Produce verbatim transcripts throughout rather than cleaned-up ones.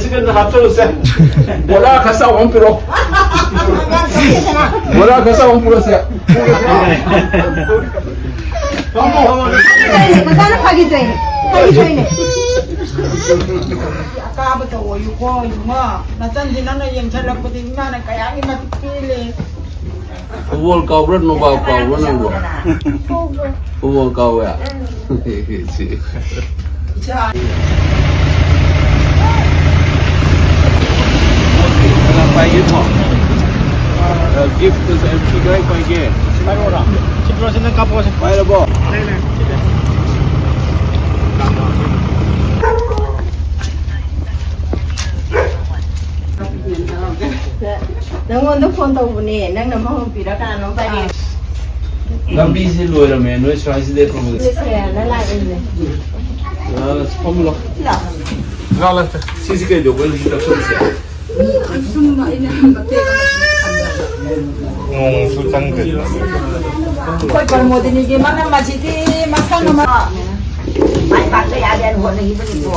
ꯁꯤ ꯀꯩꯅꯣ ꯍꯥꯞꯆꯜꯂꯨꯁꯦ꯫ ꯕꯣꯔꯥ ꯈꯔ ꯆꯥꯎꯕ ꯑꯃ ꯄꯤꯔꯛꯑꯣ꯫ ꯕꯣꯔꯥ ꯈꯔ ꯆꯥꯎꯕ ꯑꯃ ꯄꯨꯔꯛꯁꯦ꯫ ꯃꯆꯥꯅ ꯐꯥꯒꯤ ꯇꯧꯔꯤꯅꯦ꯫ ꯐꯥꯒꯤ ꯇꯧꯔꯤꯅꯦ꯫ ꯑꯀꯥꯕ ꯇꯧꯑꯣꯌꯨꯀꯣ, ꯏꯕꯨꯡꯉꯣ꯫ ꯅꯆꯟꯁꯤ ꯅꯪꯅ ꯌꯦꯡꯁꯜꯂꯛꯄꯗ ꯏꯃꯥꯅ ꯀꯌꯥꯒꯤ ꯃꯇꯤꯛ ꯄꯦꯜꯂꯦ꯫ ꯐꯨꯠꯕꯣꯜ ꯀꯥꯎꯕ꯭ꯔꯥ, ꯅꯣꯕꯥꯞ ꯀꯥꯎꯕ꯭ꯔꯥ ꯅꯪꯕꯣ? ꯐꯨꯠꯕꯣꯜ ꯀꯥꯎꯋꯦ? ꯁꯤ꯫ ꯀꯅꯥ ꯄꯥꯏꯒꯦ ꯐꯣꯟ? ꯑ, ꯒꯤꯐꯇꯨ ꯁꯤ ꯀꯗꯥꯏ ꯄꯥꯏꯒꯦ? ꯄꯥꯏꯔꯛꯑꯣꯔꯥ? ꯁꯤ ꯄꯨꯔꯛꯑꯣ, ꯁꯤ ꯅꯪ ꯀꯥꯞꯄꯛꯑꯣꯁꯦ꯫ ꯄꯥꯏꯔꯕꯣ? ꯂꯩ, ꯂꯩ꯫ ꯅꯪꯉꯣꯟꯗ ꯐꯣꯟ ꯇꯧꯕꯅꯦ, ꯅꯪꯅ ꯃꯉꯣꯟ ꯄꯤꯔꯀꯥꯟꯗ ꯑꯃꯨꯛ ꯄꯥꯏꯔꯛꯑꯦ꯫ ꯂꯝꯕꯤꯁꯦ ꯂꯣꯏꯔꯝꯃꯦ, ꯅꯣꯏ ꯁ꯭ꯋꯥꯏꯁꯤꯗ ꯄ꯭ꯔꯣꯕ꯭ꯂꯦꯝ꯫ ꯁꯦ, ꯁꯦ, ꯅꯪ ꯂꯥꯛꯏꯅꯦ꯫ ꯑ, ꯐꯝꯃꯨ ꯂꯥꯎ꯫ ꯂꯥꯛꯑꯣ꯫ ꯁꯤꯁꯤ ꯀꯩꯗꯧꯕꯩ ꯍꯧꯖꯤꯛ ꯇꯛꯁꯜꯂꯤꯁꯦ? ꯅꯣꯡꯁꯨ ꯆꯪꯗꯦ꯫ ꯑꯩꯈꯣꯏ ꯄ꯭ꯔꯃꯣꯗꯤꯅꯤꯒꯤ ꯃꯅꯝ ꯑꯁꯤꯗꯤ ꯃꯁꯥꯅ ꯃ- ꯃꯥꯏ ꯄꯥꯛꯄ ꯌꯥꯗꯦꯅ ꯍꯣꯠꯅꯈꯤꯕꯅꯤꯀꯣ꯫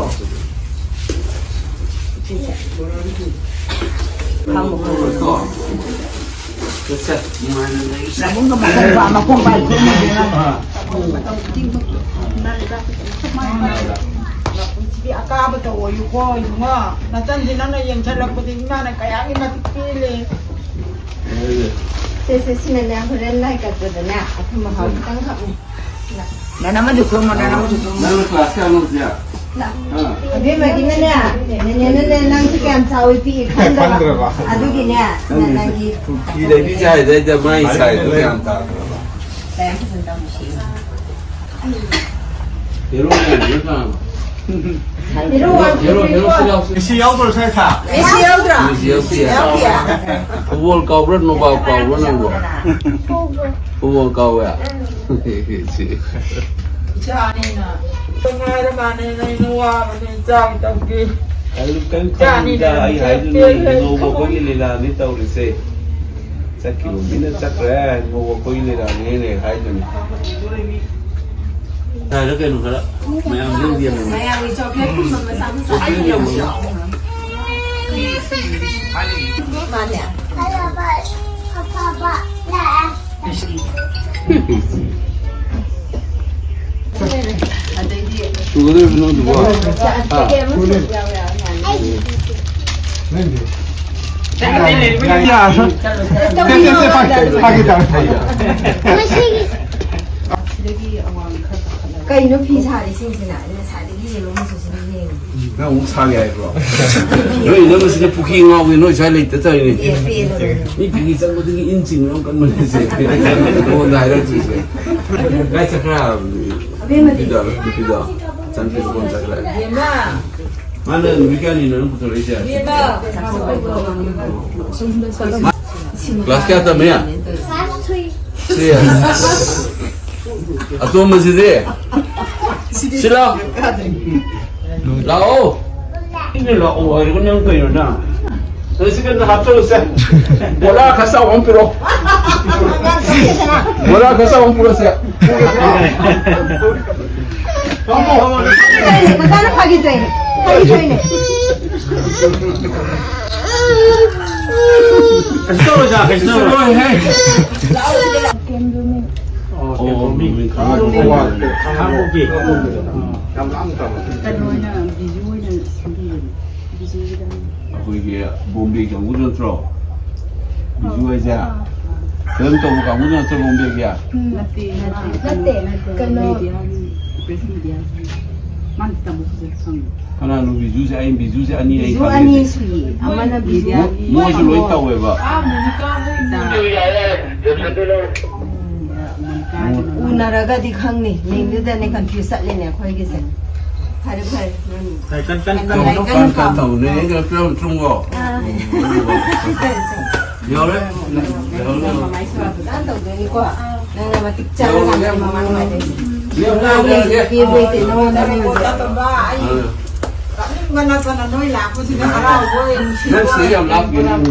ꯃꯄꯨꯟꯁꯤꯗꯤ ꯑꯀꯥꯕ ꯇꯧꯑꯣꯌꯨꯀꯣ, ꯏꯕꯨꯡꯉꯣ꯫ ꯅꯆꯟꯁꯤ ꯅꯪꯅ ꯌꯦꯡꯁꯜꯂꯛꯄꯗ ꯏꯃꯥꯅ ꯀꯌꯥꯒꯤ ꯃꯇꯤꯛ ꯄꯦꯜꯂꯦ꯫ ꯁꯦ, ꯁꯦ, ꯁꯤꯅꯅꯦ, ꯍꯣꯔꯦꯟ ꯂꯥꯏ ꯀꯠꯄꯗꯅꯦ, ꯑꯊꯨꯝ ꯑꯍꯥꯎ ꯈꯤꯇꯪ ꯍꯥꯞꯅꯤ꯫ ꯅꯅꯝꯃꯁꯨ ꯈꯨꯔꯨꯝꯃꯣ, ꯅꯅꯝꯃꯁꯨ ꯈꯨꯔꯨꯝꯃꯣ꯫ ꯅꯪꯅ ꯀ꯭ꯂꯥꯁ ꯀꯌꯥꯅꯣ ꯍꯧꯖꯤꯛ? ꯑꯕꯦꯝꯃꯒꯤꯅꯦ, ꯅꯦꯅꯦꯅꯅꯦ, ꯅꯪꯁꯦ ꯀꯌꯥꯝ ꯆꯥꯎꯏ ꯄꯤꯛꯏ ꯈꯪꯗꯕ꯫ ꯈꯪꯗ꯭ꯔꯕ? ꯑꯗꯨꯒꯤꯅꯦ, ꯅꯪꯒꯤ ꯅꯪꯒꯤ ꯐꯤ ꯂꯩꯕꯤꯁꯦ ꯍꯥꯏꯗꯩꯗ ꯃꯥꯏ ꯁꯥꯏꯗꯣ ꯒ꯭ꯌꯥꯟ ꯇꯥꯗ꯭ꯔꯕ? ꯀꯌꯥꯝ ꯐꯖꯅ ꯇꯧꯔꯤ ꯁꯤ꯫ ꯍꯦꯔꯣ ꯂꯩꯔꯝꯃꯤꯅ ꯀꯅꯥꯅꯣ? ꯍꯦꯔꯣ ꯋꯥꯟ ꯍꯦꯔꯣ, ꯍꯦꯔꯣ ꯁꯤ ꯌꯥꯎꯁꯤ꯫ ꯃꯦꯁꯤ ꯌꯥꯎꯗ꯭ꯔꯣ ꯁꯥꯏ ꯊꯥ? ꯃꯦꯁꯤ ꯌꯥꯎꯗ꯭ꯔꯣ? ꯃꯦꯁꯤ ꯌꯥꯎꯁꯤ ꯌꯥꯎꯗꯦ꯫ ꯌꯥꯎꯗꯦ꯫ ꯐꯨꯠꯕꯣꯜ ꯀꯥꯎꯕ꯭ꯔꯥ, ꯅꯣꯕꯥꯞ ꯀꯥꯎꯕ꯭ꯔꯥ ꯅꯪꯕꯣ? ꯐꯨꯠꯕꯣꯜ ꯀꯥꯎꯋꯦ? ꯁꯤ꯫ ꯏꯆꯥꯅꯤꯅ ꯅꯨꯡꯉꯥꯏꯔ ꯃꯥꯅꯦ, ꯑꯩꯅ ꯋꯥꯕꯅꯦ, ꯆꯥꯒꯦ ꯇꯧꯒꯦ꯫ ꯀꯔꯤꯝ, ꯀꯔꯤꯝ ꯏꯆꯥꯅꯤꯅ ꯈꯜꯂꯨꯅꯨꯗ, ꯑꯩ ꯍꯥꯏꯗꯨꯅꯤ, ꯄꯦꯜꯂꯦ꯫ ꯅꯣꯡꯃ ꯑꯩꯈꯣꯏꯒꯤ ꯂꯤꯂꯥꯅꯤ ꯇꯧꯔꯤꯁꯦ꯫ ꯆꯠꯈꯤꯕ ꯃꯤꯅ ꯆꯠꯈ꯭ꯔꯦ, ꯅꯣꯡꯃ ꯑꯩꯈꯣꯏꯒꯤ ꯂꯤꯂꯥꯅꯦꯅ ꯍꯥꯏꯗꯨꯅꯤ꯫ ꯉꯥꯏꯔ ꯀꯩꯅꯣ ꯈꯔ ꯃꯌꯥꯝ ꯌꯦꯡꯕꯤꯔꯝꯃꯣ꯫ ꯃꯌꯥꯝꯒꯤ ꯆꯣꯀ꯭ꯂꯦꯠꯀꯨꯝꯕ ꯃꯆꯥ ꯃꯆꯥ ꯆꯣꯀ꯭ꯂꯦꯠ ꯌꯦꯡꯉꯣ꯫ ꯃꯥꯅꯦ꯫ ꯁꯨꯒꯗꯧꯔꯤꯕ ꯅꯣꯏꯗꯨꯕꯣ? ꯍꯥ? ꯁꯦ, ꯁꯦ, ꯁꯦ, ꯐꯥꯒꯤ, ꯐꯥꯒꯤ ꯇꯧꯔꯦ꯫ ꯀꯩꯅꯣ ꯐꯤ ꯁꯥꯔꯤꯁꯤꯡꯁꯤꯅ? ꯑꯩ ꯉꯁꯥꯏꯗꯒꯤ ꯌꯦꯡꯉꯣ, ꯃꯆꯨꯁꯤꯅ ꯌꯦꯡꯉꯤ꯫ ꯅꯪ ꯑꯃꯨꯛ ꯁꯥꯒꯦ ꯍꯥꯏꯕ꯭ꯔꯣ? ꯅꯣꯏ ꯏꯅꯝꯃꯁꯤꯅ ꯄꯨꯈ꯭ꯔꯤ ꯉꯥꯎꯒꯦ ꯅꯣꯏ ꯁ꯭ꯋꯥꯏ ꯂꯩꯇ ꯇꯧꯔꯤꯅꯦ꯫ ꯑꯦ, ꯄꯦꯜꯂꯦ꯫ ꯃꯤ ꯄꯨꯈ꯭ꯔꯤ ꯆꯪꯕꯗꯒꯤ ꯏꯟ ꯆꯤꯡꯕ ꯌꯥꯝ ꯀꯟꯕꯅꯦ ꯁꯦ꯫ ꯅꯉꯣꯟꯗ ꯍꯥꯏꯔꯛꯇ꯭ꯔꯤꯁꯦ꯫ ꯀꯥꯏ ꯆꯠꯈ꯭ꯔꯦ ꯍꯥꯏꯕꯅꯤ? ꯑꯕꯦꯝꯃꯗꯤ? ꯅꯨꯄꯤꯗꯣ, ꯅꯨꯄꯤꯗꯣ꯫ ꯆꯟꯗ꯭ꯔꯁꯨ ꯀꯣꯟ ꯆꯠꯈ꯭ꯔꯦ꯫ ꯕꯦꯝꯃ! ꯃꯥꯅ ꯅꯨꯃꯤꯠ ꯀꯌꯥꯅꯤꯅꯣ ꯅꯪ ꯄꯨꯊꯣꯔꯛꯏꯁꯦ? ꯕꯦꯝꯃ! ꯀ꯭ꯂꯥꯁ ꯀꯌꯥ ꯇꯝꯃꯦ? Class three. ꯁꯤ꯫ ꯑꯇꯣꯝꯕꯁꯤꯗꯤ? ꯁꯤ ꯂꯥꯎ꯫ ꯂꯥꯛꯑꯣ꯫ ꯑꯩꯅ ꯂꯥꯛꯑꯣ ꯍꯥꯏꯔꯒ ꯅꯪ ꯀꯩꯅꯣ ꯅꯪ? ꯑꯗꯨ ꯁꯤ ꯀꯩꯅꯣ ꯍꯥꯞꯆꯜꯂꯨꯁꯦ꯫ ꯕꯣꯔꯥ ꯈꯔ ꯆꯥꯎꯕ ꯑꯃ ꯄꯤꯔꯛꯑꯣ꯫ ꯕꯣꯔꯥ ꯈꯔ ꯆꯥꯎꯕ ꯑꯃ ꯄꯨꯔꯛꯑꯣꯁꯦ꯫ ꯃꯆꯥꯅ ꯐꯥꯒꯤ ꯇꯧꯔꯤꯅꯦ꯫ ꯐꯥꯒꯤ ꯇꯧꯔꯤꯅꯦ꯫ ꯀꯩꯁꯨ ꯇꯧꯔꯣꯏꯗ, ꯀꯩꯁꯨ ꯇꯧꯔꯣꯏ꯫ ꯑꯣ, ꯑꯣ, ꯃꯤ ꯈꯪꯉꯝꯃꯣꯏ꯫ ꯈꯪꯉꯝꯃꯣꯏ꯫ ꯀꯩꯅꯣ ꯑꯣꯏꯅ, ꯕꯤꯖꯨ ꯑꯣꯏꯅ ꯁꯤꯟꯕꯤꯔꯒꯦ꯫ ꯕꯤꯖꯨꯒꯤꯗ꯫ ꯑꯩꯈꯣꯏꯒꯤ ꯕꯣꯝꯕꯦ ꯀꯥꯡꯕꯨꯗꯨ ꯅꯠꯇ꯭ꯔꯣ? ꯕꯤꯖꯨ ꯍꯥꯏꯁꯦ? ꯑꯥ꯫ ꯐꯤꯂꯝ ꯇꯧꯕ ꯀꯥꯡꯕꯨꯗꯨ ꯅꯠꯇ꯭ꯔꯣ ꯕꯣꯝꯕꯦꯒꯤ? ꯎꯝ, ꯅꯠꯇꯦ, ꯅꯠꯇꯦ꯫ ꯅꯠꯇꯦ, ꯀꯩꯅꯣ꯫ ꯃꯦꯗꯤꯌꯥꯒꯤ, ꯄ꯭ꯔꯦꯁ ꯃꯦꯗꯤꯌꯥꯒꯤ꯫ ꯃꯥꯅ ꯇꯝꯕ ꯐꯖꯅ ꯈꯪꯉꯦ꯫ ꯀꯅꯥꯅꯣ ꯕꯤꯖꯨꯁꯦ? ꯑꯩ ꯕꯤꯖꯨꯁꯦ ꯑꯅꯤ ꯑꯩ ꯕꯤꯖꯨ ꯈꯪꯉꯤꯁꯦ꯫ ꯑꯅꯤ ꯁꯨꯏꯌꯦ꯫ ꯑꯃꯅ ꯃꯣ-, ꯃꯦꯗꯤꯌꯥꯒꯤ꯫ ꯃꯣꯏꯁꯨ ꯂꯣꯏ ꯇꯧꯋꯦꯕ꯫ ꯑꯥ, ꯃꯣꯅꯤꯀꯥ ꯍꯣꯏ꯫ ꯎꯅꯔꯒꯗꯤ ꯈꯪꯅꯤ꯫ ꯃꯤꯡꯗꯨꯗꯅꯦ confuse ꯆꯠꯂꯤꯅꯦ ꯑꯩꯈꯣꯏꯒꯤꯁꯦ꯫ ꯐꯔꯦ, ꯐꯔꯦ꯫ ꯀꯟ, ꯀꯟ, ꯀꯟ, ꯀꯟ, ꯀꯟ, ꯀꯟ ꯇꯧꯅꯦ꯫ ꯑꯩꯅ ꯐꯤꯂꯝ ꯊꯨꯡꯉꯣ꯫ ꯑꯥ꯫ ꯌꯥꯎꯔꯦ? ꯌꯥꯎꯔꯦ꯫ ꯐꯖꯅ ꯇꯧꯗꯣꯏꯅꯤꯀꯣ꯫ ꯅꯪꯅ ꯃꯇꯤꯛ ꯆꯥꯅ ꯌꯥꯎꯔꯦ꯫ ꯃꯃꯥꯡ ꯃꯥꯏꯗꯩ꯫ ꯌꯥꯎꯔꯦ, ꯌꯥꯎꯔꯦ꯫ ꯄꯤꯕ ꯂꯩꯇꯦ ꯅꯉꯣꯟꯗ ꯃꯤꯁꯦ꯫ ꯑꯥ꯫ ꯅꯪ ꯁꯤꯗ ꯌꯥꯝ ꯂꯥꯞꯄꯦ, ꯅꯪ꯫